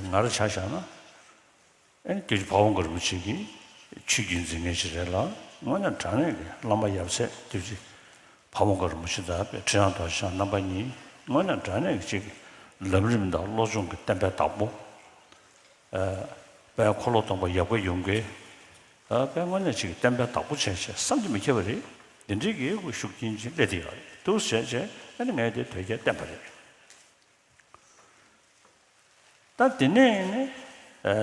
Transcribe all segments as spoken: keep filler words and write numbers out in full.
ང་རང་ཆ་བཞག་ན། ཨེ་ནི་སྐྱབས་རྗེ་ཕ་བོང་ཁ་རིན་པོ་ཆེ་གི་ཆོས་བརྒྱུད་འཛིན་མཁན་ཞིག་རེད་ལ། དངོས་གནས་དྲང་གནས་ཀྱི་བླ་མ་ཡབ་སྲས་སྐྱབས་རྗེ་ཕ་བོང་ཁ་རིན་པོ་ཆེ་དང་པའི་ཁྲི་བྱང་རྡོ་རྗེ་འཆང་རྣམ་པ་གཉིས་དངོས་གནས་དྲང་གནས་ཀྱི་ཅིག་ལམ་རིམ་དང་བློ་སྦྱོང་གི་བསྟན་པའི་བདག་པོ། ཨ་དཔལ་འཁོར་ལོ་སྟོང་པ་ཡབ་བཀའ་ཡུམ་བཀའི། ཨ་དཔལ་དངོས་གནས་ཅིག་བསྟན་པའི་བདག་པོ་བྱས་བྱས་བསམ་གྱིས་མི་ཁྱབ་པ་རེད། འདི་འདྲའི་གི་ཤུགས་རྐྱེན་ཅིག་སླེབས་བསྡད་ཡོད་རེད། འདུག་བྱས་བྱས་ཨ་ནི་ངས་དེ་དོལ་རྒྱལ་བསྟེན་པ་རེད། ད་དེ་ནས་ནི་ཨ་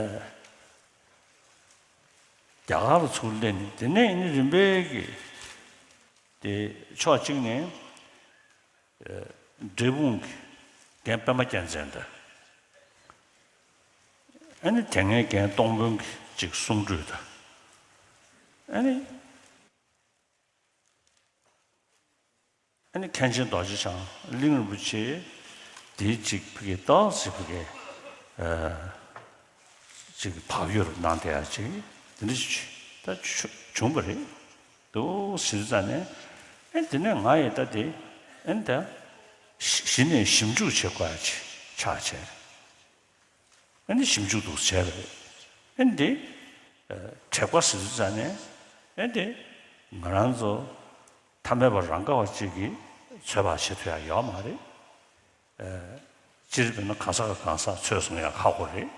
རྒྱ་གར་ལ་ཚུར་སླེབས་ནས། དེ་ནས་ནི་རིམ་པས་ཀྱིས་དེ་ཕྱོགས་གཅིག་ནས་ཨ་འབྲས་སྤུངས་ཀྱི་རྒན་པད་མ་རྒྱལ་མཚན་དང་། ཨ་ནི་དེ་སྔའི་རྒན་སྟོང་དཔོན་གྱི་ཅིག་གསུང་སྒྲོས་དང་། ཨ་ནི། ཨ་ནི་མཁན་ཆེན་རྡོ་རྗེ་འཆང་གླིང་རིན་པོ་ཆེ་དེའི་ཅིག་ཕ་གི་ཏོག་ཙམ་ཕ་གི་ཨ་ཅིག་བག་ཡོད་རུ་གནང་བསྡད་ཡ་ཅིག་དེ་འདྲ་ཞིག་ད་བྱུང་བྱུང་བ་རེད། འདུག་ཟེར་ཙང་ནས། ཨེ་དེ་ནས་ང་ཡི་ད་དེ་ཨེ་ད་གཞི་ནས་ཞིབ་འཇུག་བྱེད་དགོས་ཡ་ཅིག་ཆགས་བྱས། ཨེ་འདི་ཞིབ་འཇུག་འདུག་བྱས་པ་རེད། ཨེ་འདི་ཨ་དྲེག་པ་ཟེར་དུས་ཙང་ནས། ཨེ་འདི་ང་རང་ཚོ་ཐ་མལ་པ་རང་ག་བ་གཅིག་གིས་ཚོད་དཔག་བྱེད་ཐུབ་ཡ་ཡོད་མ་རེད། ཨ་སྤྱིར་བཏང་ན་གང་ཟག་གང་ཟག་ཚོད་བཟུང་ཡ་ཁག་པོ་རེད།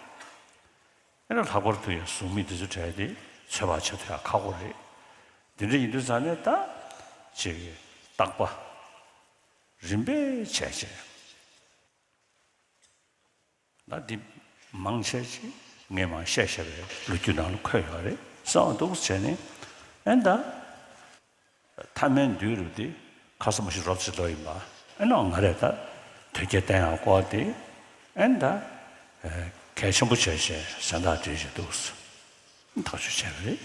ཨེ་ན་ལྷག་པར་དུ་ཡང་གཟུགས་མེད་འདི་ཚོ་གྲས་དེ་ཚོད་དཔག་བྱེད་ཐུབ་ཡ་ཁག་པོ་རེད། འདི་འདྲ་ཡིན་དུས་ཙང་ནས་ད་ཅིག་བརྟག་པ་རིམ་པས་བྱས་བྱས། ད་འདི་མང་ཆེ་ཅིག་ངས་མར་བཤད་བཤད་པའི་ལོ་རྒྱུས་ནང་ལ་འཁོད་ཡོད་རེད། གསང་བ་འདུག་བྱས་ནས། ཨེ་ད་ཐ་མལ་འདུལ་རུ་དེ་ཁ་ས་མ་ཤི་རོབ་ཙེ་ལོ་ཡིན་པ། ཨེ་ན་ང་རེད་ད་དོལ་རྒྱལ་བསྟེན་ཡང་སྐོར་དེ། ཨེ་ད་གལ་ཆེན་པོ་བྱས་བྱས་གཟེངས་རྟགས་སྤྲད་བྱས་འདུག་ཐག་གཅོད་བྱས་པ་རེད།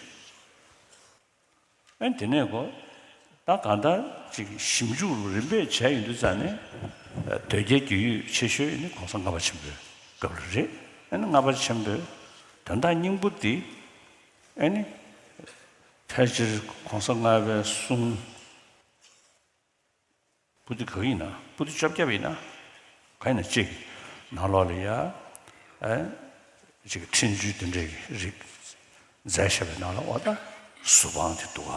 ཨེ་དེ་ནས་གོ། ད་གང་ལྟར་ཅིག་ཞིབ་འཇུག་རིམ་པས་བྱས་ཡོང་དུས་ཙང་ནས། ཨ་དོལ་རྒྱལ་རྒྱུས་ཡོད་ཆེ་ཤོས་ནི་གོང་ས་ལྔ་པ་ཆེན་པོའི་སྐབས་ལ་རེད། ཨེ་ནི་ལྔ་པ་ཆེན་པོའི་དོན་དག་སྙིང་པོ་འདི། ཨེ་ནི་ཕལ་ཆེར་གོང་ས་ལྔ་པའི་གསུང་པོ་ཏི་ག་ཡིན་ན། པོ་ཏི་བཅོ་བརྒྱད་ཡིན་ན། ག་ཡིན་ན་གཅིག་ནང་ལོགས་ལ་ཡ། ཨེ་ཅིག་འཕྲིན་བཅོལ་དེ་འདྲའི་རིགས་མཛད་བཞག་པའི་ནང་ལ། འོ་ད་གཟུ་དཔང་དེ་འདུག་ག་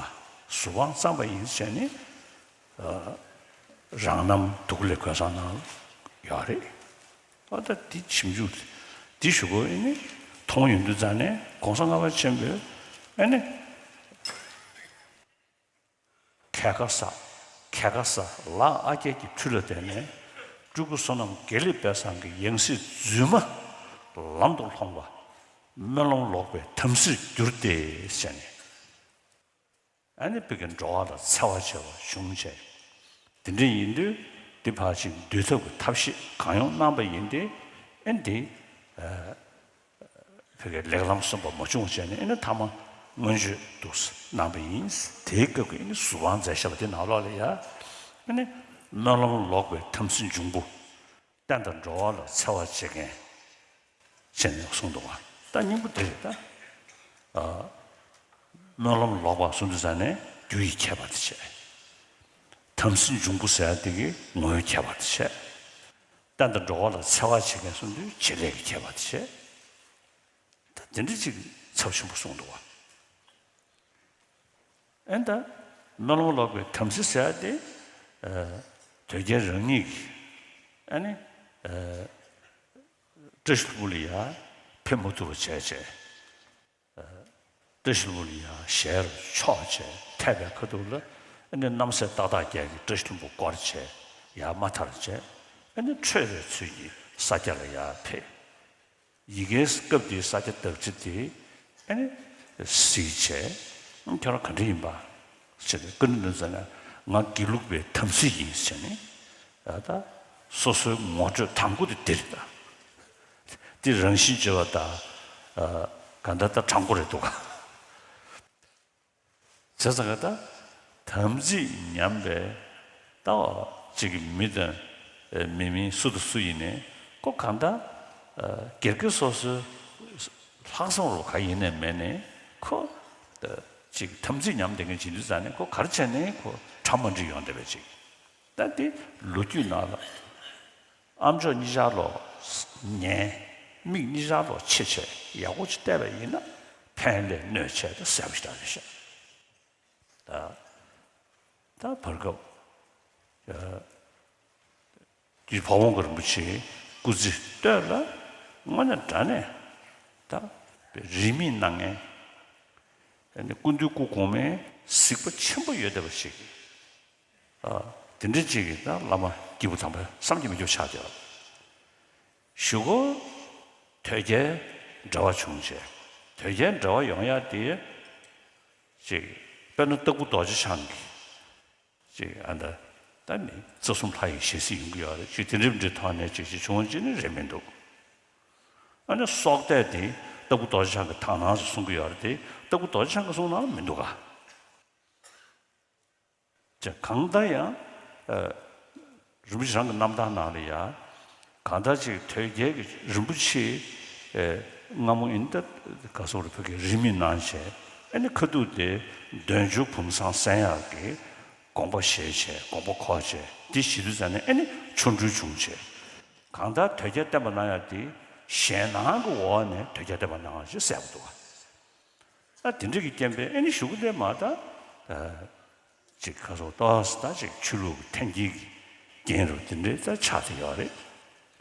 གཟུ་དཔང་བརྩམས་པ་ཡིན་ཟེར་ནས། ཨ་རང་རྣམ་འདུག་ལས་གོས་བཟང་ནང་ལ་ཡོད་རེད། འོ་ད་འདི་ཞིབ་འཇུག་འདི་ཞུ་དགོས། ཨེ་ནི་མཐོང་ཡོང་དུས་ཙང་ནས་གོང་ས་ལྔ་པ་ཆེན་པོས་ཨེ་ནི། ཁལ་ཁ་ས། ཁལ་ཁ་ས་ལ་ཨ་རྒྱལ་གྱི་ཁྲུས་ལ་བརྟེན་ནས། སྤྲུལ་སྐུ་བསོད་ནམས་དགེ་ལེགས་དཔལ་བཟང་གི་ཡང་སྲིད་རྫུན་མ་ལམ་དུ་ལྷོངས་པ། སྨོན་ལམ་ལོག་པའི་དམ་སྲིར་གྱུར་ཏེ་ཟེར་ནས། ཨ་ནི་བོད་ཀྱི་འགྲོ་བ་ལ་འཚེ་བ་བྱས་པ་བྱུང་བྱས། དེ་འདྲ་ཡིན་དུས་འདི་ཕར་ཅིག་འདུལ་ཐབས་ཀྱི་ཐབས་ཤེས་གང་ཡོང་གནང་པ་ཡིན་ཏེ། ཨ་ནི་འདི་ཨ་བོད་ཀྱི་ལེགས་ལམ་སོན་པ་མ་བྱུང་བྱས་ནས། ཨ་ནི་མཐའ་མ་མངོན་བརྗོད་འདུག་གནང་པ་ཡིན། དེའི་སྐབས་ཀྱི་ཨ་ནི་གཟུ་དབང་མཛད་བཞག་པ་དེ་ནང་ལོགས་ལ་ཡ། ཨ་ནི་སྨོན་ལམ་ལོག་པའི་དམ་སྲི་འབྱུང་པོ། བསྟན་དང་འགྲོ་བ་ལ་འཚེ་བ་བྱེད་མཁན་བྱས་ནས་གསུངས་འདུག་བ། ད་སྙིང་པོ་དེ་རེད་ད། ཨ་སྨོན་ལམ་ལོག་པ་གསུངས་དུས་ཙང་ནས་རྒྱུ་ཡི་ཁྱད་པར་དེ་བྱས། དམ་སྲི་འབྱུང་པོ་ཟེར་ཡ་དེ་གི་ངོ་བོའི་ཁྱད་པར་དེ་བྱས། བསྟན་དང་འགྲོ་བ་ལ་འཚེ་བ་བྱེད་མཁན་གསུངས་དུས་བྱེད་ལས་ཀྱི་ཁྱད་པར་དེ་བྱས། ད་དེ་འདྲ་ཅིག་ཚབས་ཆེན་པོ་གསུངས་འདུག་བ། ཨེ་ད་སྨོན་ལམ་ལོག་པའི་དམ་སྲི་ཟེར་ཡ་དེ། ཨ་དོལ་རྒྱལ་རང་ཉིད་ཀྱིས་ཨ་ནི་ཨ་བཀྲ་ཤིས་ལྷུན་པོ་ལ་ཡ་ཕེབས་མ་ཐུབ་པ་བྱས་བྱས། ཨ་བཀྲ་ཤིས་ལྷུན་པོ་ལ་ཡ་ཞལ་ཕྱོགས་བྱས། ཐེབས་པའི་ཁ་ཐུག་ལ་ཨ་ནི་རྣམ་སྲས་ཏག་ཏག་རྒྱལ་གྱིས་བཀྲ་ཤིས་ལྷུན་པོ་བསྐོར་བྱས། ཡར་མར་ཐར་བྱས། ཨ་ནི་ཁྲོས་པའི་ཚུལ་གྱིས་ས་སྐྱ་ལ་ཡར་ཕེབས། ཡི་གེའི་སྐབས་དེའི་ས་སྐྱ་བདག་ཅེས་དེ་ཨ་ནི་གཟིགས་བྱས། ཁྱོད་རང་ག་འདྲ་ཡིན་པ་ཟེར་ནས། བཀའ་འདྲི་འདོན་ཙང་ནས། ང་དགེ་ལུགས་པའི་དམ་སྲི་ཡིན་ཟེར་ནས། ད་སོ་སོའི་ངོ་སྤྲོད་དང་པོ་དེ་འདི་རེད་ད། དེ་རང་བཞིན་བརྗོད་པ་དང་གང་ལྟར་ད་དྲང་པོ་རེད་འདུག་ག་བྱས་ཙང་ག་ད་དམ་ཚིག་ཉམས་པའི་ལྟ་བ་གཅིག་གི་མི་དང་མི་མིན་སུ་དང་སུ་ཡིན་ནའི་ཁོ་གང་ལྟར་སྒེར་གྱི་སོ་སོའི་ལྷག་བསམ་རུ་ག་ཡིན་ནའི་མེད་ནའི་ཁོ་གཅིག་དམ་ཚིག་ཉམས་བསྡད་མཁན་བྱེད་དུས་ཙང་ནས་ཁོ་ག་རེ་བྱས་ནའི་ཁོ་ཁྲ་མ་འགྲིག་ཡོང་བསྡད་པ་ཅིག་ད་དེ་ལོ་རྒྱུས་ནང་ལ་ཨ་མཆོག་གཉིས་ཆར་ལོ་ཉན། མིག་གཉིས་ཆར་ལོག་ཕྱེ་བྱས་ཡག་པོ་ཅིག་བལྟས་པ་ཡིན་ན་ཕན་ལས་གནོད་ཆེ་ད་ཟེར་བ་ཞིག་རེད་ཤག་ད་ད་བར་སྐབས་ཀྱི་འཕགས་པ་རིན་པོ་ཆེའི་སྐུ་ཚེ་སྟོད་ལ་དངོས་གནས་དྲང་གནས་ད་རིས་མེད་གནང་མཁན་ཨ་ནི་སྐུ་མདུན་སྐུ་གོང་མའི་གཟིགས་པ་ཆེན་པོ་ཡོད་བསྡད་པ་ཞིག་ཨ། དེ་འདྲ་ཅིག་གིས་ད་བླ་མ་སྐྱེས་བུ་དམ་པ་བསམ་གྱིས་མི་ཁྱབ་ཆགས་བསྡད་པ། གཞུག་གུ་དོལ་རྒྱལ་འབྲེལ་བ་བྱུང་བྱས། དོལ་རྒྱལ་འབྲེལ་བ་ཡོང་ཡ་དེ་ཅིག་དཔེར་ན་སྟག་ཕུ་རྡོ་རྗེ་འཆང་གིས་ཅིག་ཨ་ད་ད་ནི་རྩ་གསུམ་ལྷ་ཡི་ཞལ་གཟིགས་ཡོང་གི་ཡོད་རེད། ཅིག་དེ་འདྲ་འདྲའི་ཐོག་ནས་ཅིག་ཅིག་བྱུང་བ་ཅིག་ནི་རེད་མི་འདུག་ཨ་ནི་སྲོག་གཏད་དེ་སྟག་ཕུ་རྡོ་རྗེ་འཆང་གིས་དག་སྣང་ཟེར་གསུང་གི་ཡོད་རེད་དེ། སྟག་ཕུ་རྡོ་རྗེ་འཆང་གིས་གསུངས་གནང་མི་འདུག་ག་ཅེས་གང་ལྟར་ཡང་། ཨ། རིན་པོ་ཆེ་རང་གི་རྣམ་ཐར་ནང་ལ་ཡང་། གང་ལྟར་ཅིག་དོལ་རྒྱལ་གྱི་རིན་པོ་ཆེ། ཨེ། སྔ་མོ་ཡིན་ད་ག་སོགས་རེ་བོད་ཀྱི་རིས་མེད་གནང་བྱས། ཨ་ནི་ཁ་ཐུག་དེ་འདོད་འཇོ་བུམ་བཟང་གསན་ཡག་གི་དགོངས་པ་བཞེས་བྱས་དགོངས་པ་འཁོར་བྱས་འདི་བྱེད་དུས་ཙ་ནས་ཨ་ནི་ཆོ་འཕྲུལ་བྱུང་བྱས། གང་ལྟར་དོལ་རྒྱལ་བསྟན་པ་གནང་ཡག་དེ་ཞེད་སྣང་གི་འོག་ནས་དོལ་རྒྱལ་བསྟན་པ་གནང་བ་ཞིག་གསལ་པོ་འདུག་ཨ། དེ་འདྲ་གི་རྐྱེན་པས་ཨེ་ནི་གཞུག་གུ་དེ་མ་ད། ཅིག་ཁ་སོགས་ཏོག་ཙམ་ད་ཅིག་ཆོས་ལུགས་ཀྱི་འཐེན་འཁྱེར་གྱི་རྐྱེན་རུ་དེ་འདྲའི་ད་ཆགས་ཏེ་ཡོད་རེད།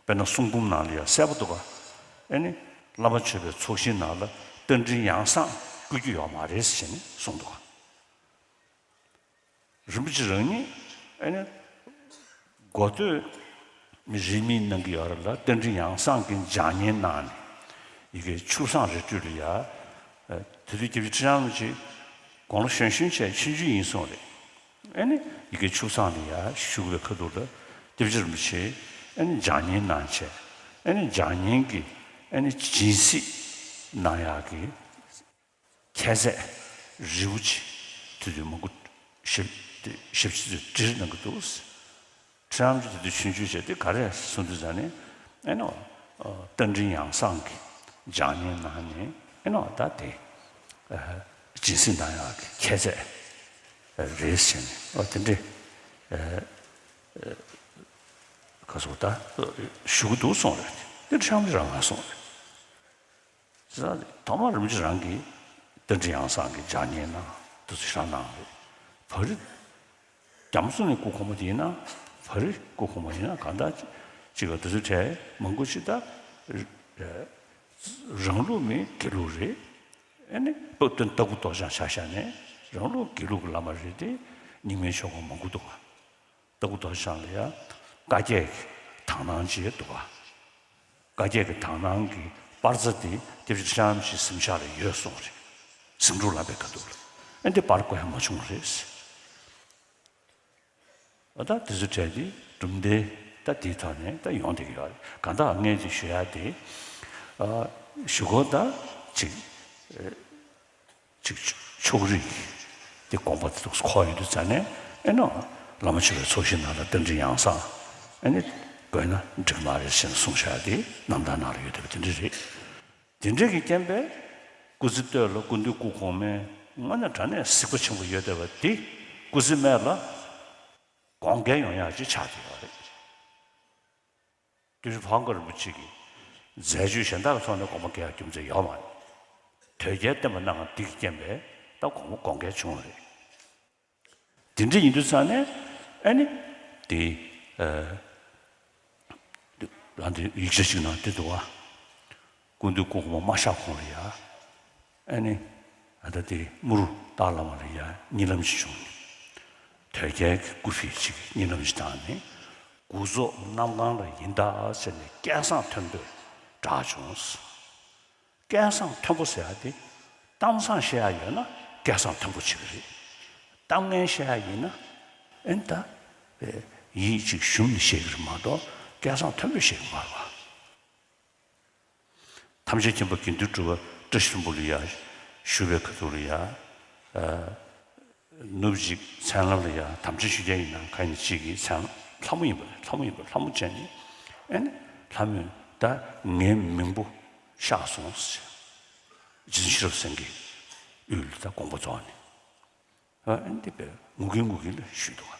དཔེར་ན་གསུང་འབུམ་ནང་ལ་ཡང་གསལ་པོ་འདུག་ག་ཨེ་ནི་བླ་མ་མཆོད་པའི་ཚོགས་ཞིང་ནང་ལ་རྟ་མགྲིན་ཡང་གསང་བཀོད་རྒྱུ་ཡོད་མ་རེད་ཟེར་ནས་གསུངས་འདུག་ག་རིན་པོ་ཆེ་རང་ཉིད་ཨེ་ནི་འགོ་སྟོད་རིས་མེད་གནང་གི་ཡོད་རེད་ལ། རྟ་མགྲིན་ཡང་གསང་གི་ལྗགས་བསྙེན་གནང་ནས་ཡི་གེ་ཆུ་བཟང་རི་ཁྲོད་ལ་ཡ། དེ་དུས་སྐྱབས་རྗེ་ཁྲི་བྱང་རིན་པོ་ཆེ་དགུང་ལོ་གཞོན་གཞོན་བྱས་ཆུང་ཆུང་ཡིན་གསུངས་རེད། ཨེ་ནི་ཡི་གེ་ཆུ་བཟང་ལ་ཡ་བཞུགས་པའི་ཁ་ཐུག་ལ་སྐྱབས་རྗེ་རིན་པོ་ཆེ་ཨེ་ནི་ལྗགས་བསྙེན་གནང་བྱས། ཨེ་ནི་ལྗགས་བསྙེན་གྱི་ཨེ་ནི་སྦྱིན་སྲེག་གནང་ཡག་གི་ཁྱད་ཚད་རིལ་བུ་ཅིག་དེ་དུས་མང་པོ་ཞབས་ཞབས་ཕྱི་དུ་བྲིས་གནང་གི་འདུག་ཁྲི་རིན་པོ་ཆེ་དེ་དུས་ཆུང་ཆུང་བྱས་ཏེ་ག་རེ་གསུངས་དུས་ཙ་ནས་ཨེ་ནོ། རྟ་མགྲིན་ཡང་གསང་གི་ལྗགས་བསྙེན་གནང་ནས་ཨེ་ནོ་ད་དེ་སྦྱིན་སྲེག་གནང་ཡག་གི་ཁྱད་ཚད་རེད་ཟེར་ནས་ཨོ་དེ་འདྲས་ག་སོགས་ད་ཞུ་གི་འདུག་གསུངས་རེད། དེ་ཁྲི་རིན་པོ་ཆེ་རང་ག་གསུངས་རེད། ཐོག་མར་རིན་པོ་ཆེ་རང་གིས་རྟ་མགྲིན་ཡང་གསང་གི་ལྗགས་བསྙེན་གནང་དུས་ཚོད་ཞག་གནང་རེད། བ་རི་རྒྱ་མཚོ་ནས་སྐུ་གོང་མ་དེ་ཡིན་ན་བ་རི་སྐུ་གོང་མ་ཡིན་ན་གང་ལྟར་ཅིག་ག་དུས་ཚོད་གྲས་མང་པོ་ཞིག་ད་རང་ལུགས་མིན་དགེ་ལུགས་རེད། ཨ་ནི་སྟོན་སྟག་ཕུ་རྡོ་རྗེ་འཆང་ཆ་བཞག་ནས་རང་ལུགས་དགེ་ལུགས་ཀྱི་བླ་མ་རེད་དེ་རྙིང་མའི་ཆོ་ག་མང་པོ་འདུག་ག་སྟག་ཕུ་རྡོ་རྗེ་འཆང་ལ་ཡང་བཀའ་བརྒྱད་ཀྱི་དག་སྣང་ཅིག་འདུག་ག་བཀའ་བརྒྱད་ཀྱི་དག་སྣང་གི་པར་རྩ་དེ་སྐྱབས་རྗེ་ཁྲི་བྱང་རིན་པོ་ཆེའི་གཟིམ་ཤག་ལ་ཡོད་གསུངས་རེད། གཟིམ་འཁྲུག་ལམ་པའི་ཁ་ཐུག་ལ། ཨ་འདི་པར་བརྐོ་ཡ་མ་བྱུང་བ་རེད། ཨ་ད་དེ་ཚོ་གྲས་དེ་གྲུབ་འབྲས་ད་དེའི་ཐོག་ནས་ད་ཡོང་བསྡད་ཀྱི་ཡོད་རེད། གང་ལྟར་ངས་ཅིག་ཞུ་ཡ་དེ། ཨ་གཞུག་གུ་ད་ཅིག་ཅིག་ཕྱོགས་རིས་དེ་དགོངས་པ་དེ་འདུག་འཁོར་ཡོང་དུས་ཙ་ནས་ཨེ་ནོ། བླ་མ་མཆོད་པའི་ཚོགས་ཞིང་ནང་ལ་རྟ་མགྲིན་ཡང་གསང་ཨེ་ནི་དགོས་ན་འགྲིག་མ་རེད་ཟེར་ནས་གསུངས་བཞག་དེ་རྣམ་ཐར་ནང་ལ་ཡོད་བསྡད་པ་དེ་འདྲ་རེད། དེ་འདྲའི་གི་རྐྱེན་པས་སྐུ་ཚེ་སྟོད་ལ་སྐུ་མདུན་སྐུ་གོང་མའི་དངོས་གནས་དྲང་གནས་གཟིགས་པ་ཆེན་པོ་ཡོད་བསྡད་པ་དེ་སྐུ་ཚེ་སྨད་ལ་དགོངས་འགལ་ཡོང་ཡག་ཅིག་ཆགས་བསྡད་ཡོད་རེད། སྐྱབས་རྗེ་ཕག་མོ་རིན་པོ་ཆེ་གིས་མཛད་སྤྱོད་གཞན་དག་གི་ཐོག་ནས་དགོངས་པ་འགལ་ཡག་རྒྱུ་མཚན་ཡོད་མ་རེད། དོལ་རྒྱལ་བསྟན་པ་གནང་བ་འདི་གི་རྐྱེན་པས་ད་དགོངས་པ་དགོངས་འགལ་བྱུང་བ་རེད། དེ་འདྲ་ཡིན་དུས་ཙང་ནས་ཨ་ནི་དེ་ཨ་ཨ་འདི་ཡིག་ཆ་ཞིག་ནང་དེ་འདུག་བ། སྐུ་མདུན་སྐུ་གོང་མ་མ་གཤེགས་གོང་ལ་ཡ། ཨ་ནི་ཨ་ད་དེ་དམུ་རུ་སྟག་ལ་མ་ལ་ཡ་གཉིད་ལམ་ཞིག་བྱུང་ནས། དོལ་རྒྱལ་གྱི་སྐུ་ཕེབས་ཤིག་གཉིད་ལམ་ཞིག་བཏང་ནས་དགུ་རྫོགས་གནམ་གང་ལ་ཡིན་ད་ཟེར་ནས་སྐད་གསང་མཐོན་པོས་བསྒྲགས་བྱུང་། སྐད་གསང་མཐོན་པོ་ཟེར་ཡ་དེ་གཏམ་བཟང་བཤད་ཡ་ཡོད་ན་སྐད་གསང་མཐོན་པོ་བྱེད་ཀྱི་རེད། གཏམ་ངན་བཤད་ཡ་ཡིན་ན་ཨེ་ད་ཡིད་ཅིག་ཞུམ་ནས་བཤད་ཀྱི་རེད་མ་གཏོགས་སྐད་གསང་མཐོན་པོས་བཤད་ཀྱི་མ་རེད་བ། ཐམས་ཅད་མཁྱེན་པ་དགེ་འདུན་གྲུབ་པ་བཀྲ་ཤིས་ལྷུན་པོ་ལ་ཡ་བཞུགས་པའི་ཁ་ཐུག་ལ་ཡ། ནུབ་གཅིག་མཚན་ལམ་ལ་ཡ་དམ་ཅན་ཆོས་རྒྱལ་ཡིན་ན་ག་ཡིན་གཅིག་གིས་མཚན་ལྷ་མོ་ཡིན་པ་ལྷ་མོ་ཡིན་པ་ལྷ་མོ་བྱས་ནས་ཨེ་ནི་ལྷ་མོས་ད་ངའི་མིང་པོ་ཤར་སོང་ཟེར། རྗེ་བཙུན་ཤེས་རབ་སེང་གེའི་དབུས་ལ་ད་དགོངས་པ་རྫོགས་ནས་ཨེ་ནི་དེ་བས་ངུ་གིན་ངུ་གིན་ལ་བཞུད་འདུག་ག་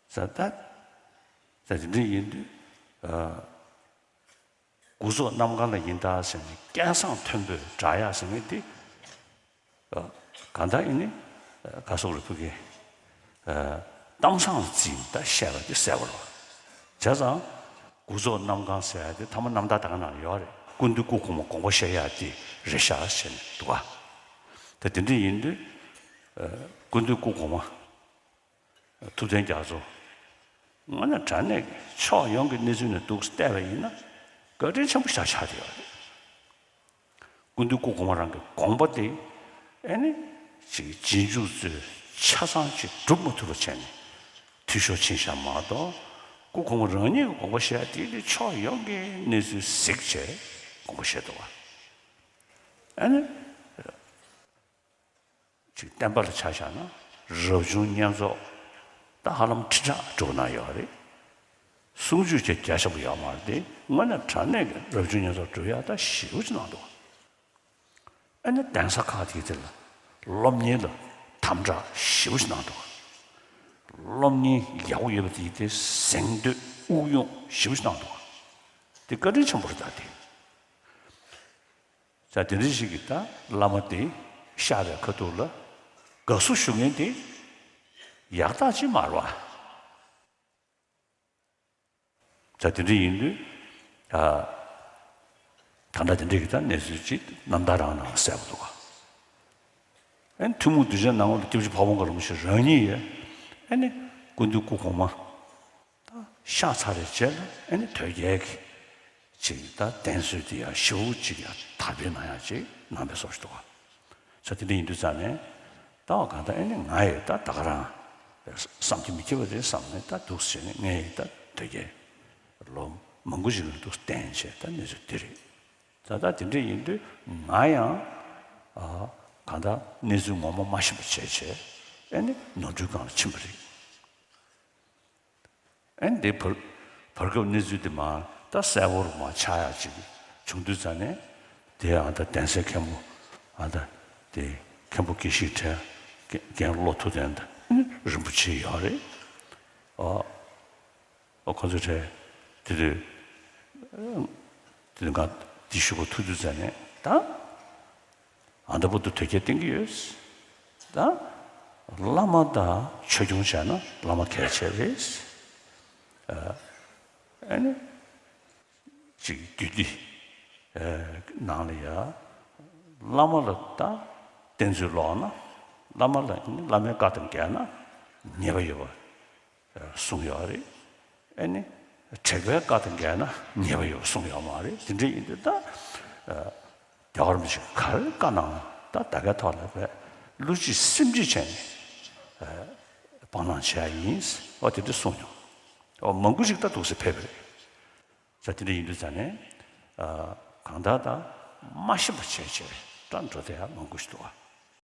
ས་ད་ད་དེ་འདྲ་ཡིན་དུས། དགུ་རྫོགས་གནམ་གང་ལ་ཡིན་ད་ཟེར་ནས་སྐལ་བཟང་མཐོན་པོས་བསྒྲགས་ཡག་ཟེར་མཁན་དེ། ཨ། གང་ལྟར་ཡིན་ནི། ཨ། བཀའ་ཟུར་རིལ་བུ་གིས། ཨ། གཏམ་བཟང་འཛིན་ད་བཤད་པ་དེ་གསལ་པོ་རེད། བྱས་ཙང་། དགུ་རྫོགས་གནམ་གང་ཟེར་ཡག་དེ་ཐ་མ་རྣམ་ཐར་ད་ག་ནང་ཡོད་རེད། ཀུན་འདུས་སྐུ་གོང་མ་དགོངས་པ་བཞེས་ཡག་དེ་རེད་ཤག་ཟེར་ནས་འདུག་ག་ད་དེ་འདྲ་ཡིན་དུས། ཨ། ཀུན་འདུས་སྐུ་གོང་མ། ཐུབ་བསྟན་རྒྱ་མཚོ། དངོས་གནས་དྲང་གནས་ཕྱོགས་ཡོངས་ཀྱི་གནས་ཚུལ་ནས་འདུག་བལྟས་པ་ཡིན་ན། བཀའ་དྲིན་ཆེན་པོ་ཞེ་དྲག་ཆགས་བསྡད་ཡོད་རེད། ཀུན་འདུས་སྐུ་གོང་མ་རང་གི་དགོངས་པ་དེ། ཨེ་ནི། ཅིག་རྗེས་འཇུག་ཚོས་ཆ་ཚང་ཅིག་སྒྲུབ་མ་ཐུབ་པ་བྱས་ནས། འཐུས་ཤོར་ཕྱིན་ཤག་མ་གཏོགས། སྐུ་གོང་མ་རང་ཉིད་ཀྱི་དགོངས་པ་བཞེས་དེ་ནི་ཕྱོགས་ཡོངས་ཀྱི་གནས་ཚུལ་གཟིགས་བྱས་དགོངས་པ་བཞེས་འདུག་ག་ཨེ་ནི། ཅིག་བསྟན་པ་ལ་ཆ་བཞག་ན། རབ་བྱུང་བསྙེན་རྫོགས་ད་ཧ་ལམ་ཁྲི་ཕྲག་དྲུག་ན་ཡོད་རེད། གསུང་ཆོས་ཅིག་རྒྱ་ཆེན་པོ་ཡོད་མ་རེད་དེ། དངོས་གནས་དྲང་གནས་ཀྱི་རབ་བྱུང་བསྙེན་རྫོགས་སྒྲུབ་ཡག་ད་ཞེ་པོ་ཅིག་གནང་འདུག་ཨ་ནི་གདན་ས་ཁག་དེའི་དེ་ལ་སློབ་གཉེར་ལ་དམ་དྲག་ཞེ་པོ་ཅིག་གནང་འདུག་སློབ་གཉེར་ཡག་པོ་ཡོད་པ་དེའི་དེ་གཟེངས་བསྟོད་དབུགས་དབྱུང་ཞེ་པོ་ཅིག་གནང་འདུག་དེ་བཀའ་དྲིན་ཆེན་པོ་རེད་ད་དེ། ས་དེ་འདྲ་ཞིག་གིས་ད་བླ་མ་དེ་གཤེགས་པའི་ཁ་ཐུག་ལ་དགའ་བསུ་ཞུ་མཁན་དེ་ཡག་རྟགས་ཅིག་མ་རེད་བ། ས་དེ་འདྲ་ཡིན་དུས། ཨ། ད་ལྟ་དེ་འདྲ་གི་ད་གནས་ཚུལ་ཅིག་རྣམ་ཐར་རང་ནང་གསལ་པོ་འདུག་ག་ཨེ་ནི་ཐུན་མོང་གདུལ་བྱའི་སྣང་ངོ་ལ་སྐྱབས་རྗེ་ཕ་བོང་ཁ་རིན་པོ་ཆེ་རང་ཉིད་ཡོད། ཨེ་ནི་ཀུན་འདུས་སྐུ་གོང་མ། ད་གཤེགས་ཚར་བའི་རྗེས་ལ་ཨེ་ནི་དོལ་རྒྱལ་གྱི་ཅིག་ད་བསྟེན་གསོལ་དེ་ཡང་ཞེ་པོ་ཅིག་ཡང་དར་སྤེལ་གནང་ཡག་ཅིག་གནང་པའི་བཟོ་ཞིག་འདུག་ག་ས་དེ་འདྲ་ཡིན་དུས་ཙང་ནས་ད་བ་གང་ལྟར་ཨེ་ནི་ང་ཡི་ད་ད་ག་རང་བསམ་གྱིས་མི་ཁྱབ་པ་རེད་བསམ་ནས་ད་འདུག་ཟེར་ནས་ངས་ད་དོལ་རྒྱལ་ལོ་མང་པོ་ཞིག་ལ་འདུག་བསྟེན་བྱས་ད་གནས་ཚུལ་འདི་རེད། ད་ད་དེ་འདྲ་ཡིན་དུས་ང་ཡང་ཨ་གང་ལྟར་གནས་ཚུལ་ངོ་མ་མ་ཤེས་པ་བྱས་བྱས་ཨེ་ནི་ནོར་འཁྲུལ་སྒང་ལ་ཕྱིན་པ་རེད། ཨེ་འདི་བར་བར་སྐབས་གནས་ཚུལ་འདི་མར་ད་གསལ་པོར་མར་ཆགས་ཡག་ཅིག་བྱུང་དུས་ཙང་ནས། དེ་ཨ་ད་གདན་སའི་མཁན་པོ་ཨ་ད་དེ་མཁན་པོ་དགེ་བཤེས་གྲས་རྒན་བློ་མཐུ་ལྡན་ད་རིན་པོ་ཆེ་ཡོད་རེད། ཨ་ཨ་ཁོ་ཚོ་གྲས་དེ་དུས་དེ་དུས་ང་དེ་ཞུ་གོ་ཐུག་དུས་ཙང་ནས་ད། ཨ་ད་བུ་དུ་དོལ་རྒྱལ་བསྟེན་གྱི་ཡོད། ད་བླ་མ་དང་ཆོས་སྐྱོང་བྱས་ན་བླ་མ་གལ་ཆེ་རེད། ཨ་ཨ་ནི་ཅིག་རྒྱུད་སྡེ་ནང་ལ་ཡ་བླ་མ་ལ་ད་བསྟེན་ཚུལ་ལོག་ན། བླ་མ་ལ་བླ་མའི་བཀའ་དང་འགལ་ན་ཉེས་པ་ཡོད་པ། གསུངས་ཡོད་རེད། ཨ་ནི། དྲེགས་པའི་བཀའ་དང་འགལ་ན་ཉེས་པ་ཡོད་གསུངས་ཡོད་མ་རེད། དེ་འདྲ་ཡིན་དུས་ད། རྒྱལ་བ་རིན་པོ་ཆེས་ག་རེ་བཀའ་གནང་ད་ད་གའི་ཐོག་ལ་བས་བློ་གཅིག་སེམས་གཅིག་བྱས་ནས་སྤང་བླང་བྱས་ཡིན། ཨོ་དེ་འདྲ་གསུངས་མྱོང་། ཨོ་མང་པོ་ཞིག་ད་འདུག་སེ་ཕེབས་པ་རེད། ས་དེ་འདྲ་ཡིན་དུས་ཙང་ནས། གང་ལྟར་ད་མ་ཤེས་པ་བྱས་བྱས་ད་འགྲོ་བསྡད་ཡག་མང་པོ་ཞིག་འདུག་བ།